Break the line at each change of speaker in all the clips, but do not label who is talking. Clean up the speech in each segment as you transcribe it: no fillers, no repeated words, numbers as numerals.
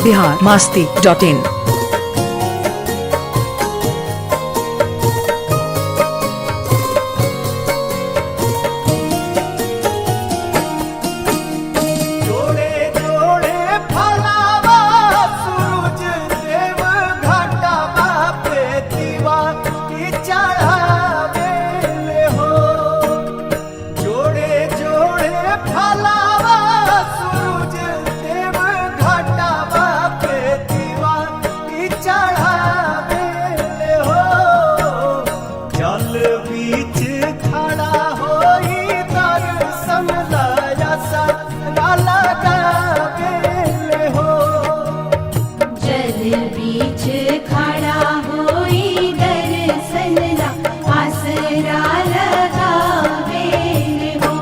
Bihar Masti dot in.
जोड़े जोड़े फलावा सूरज देव घाटा बापे दीवा की चढ़ावे ले हो। जोड़े जोड़े फलावा सूरज देव घाटा बापे दीवा की चढ़ावे ले हो। जल बीच खड़ा होई दर्शन लाया सा लगावे ले हो।
जल बीच खड़ा होई दर्शन ला आसरा लगावे हो।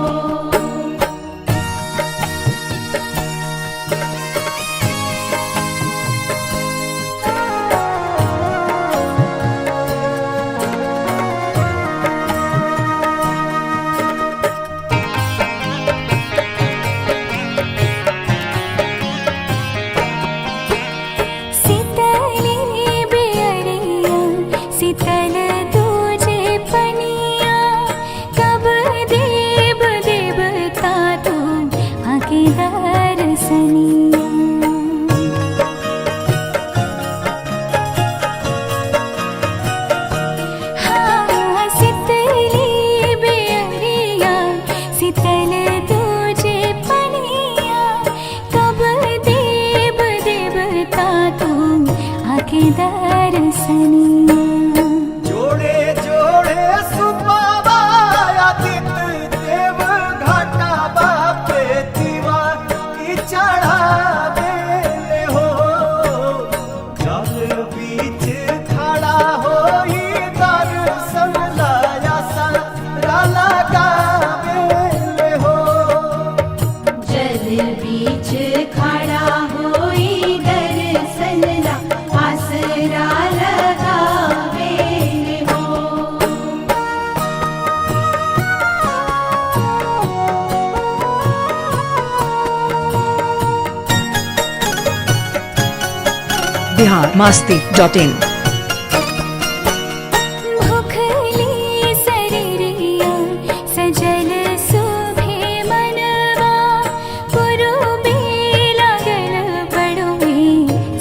सीतली बेअरिया सीतल दूजे पनिया, कब देव देवता तू आके दर्शनिया। हाँ सीतली बेअरिया सीतल दूजे पनिया, कब देव देवता तू आके दर्शनिया।
जोड़े जोड़े सुबाबा आदित्य देव घाटा बापे दीवा की चढ़ावे ले हो। जल बीच खड़ा होई दर्शन लाया सा लगावे ले हो।
जल बीच खड़ा होई दर्शन ला आसरा लगावे हो।
Bihar Masti dot in.
भुखली शरीरिया सजल सुभे मनवा, पुरुबे लागल बड़ुए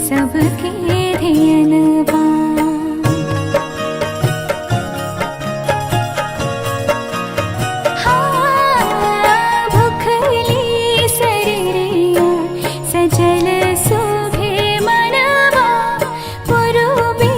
सबके धियनवा। हाँ भुखली शरीरिया सजल सुभे मनवा, पुरुबे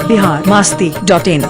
बिहार मास्ती डॉट इन।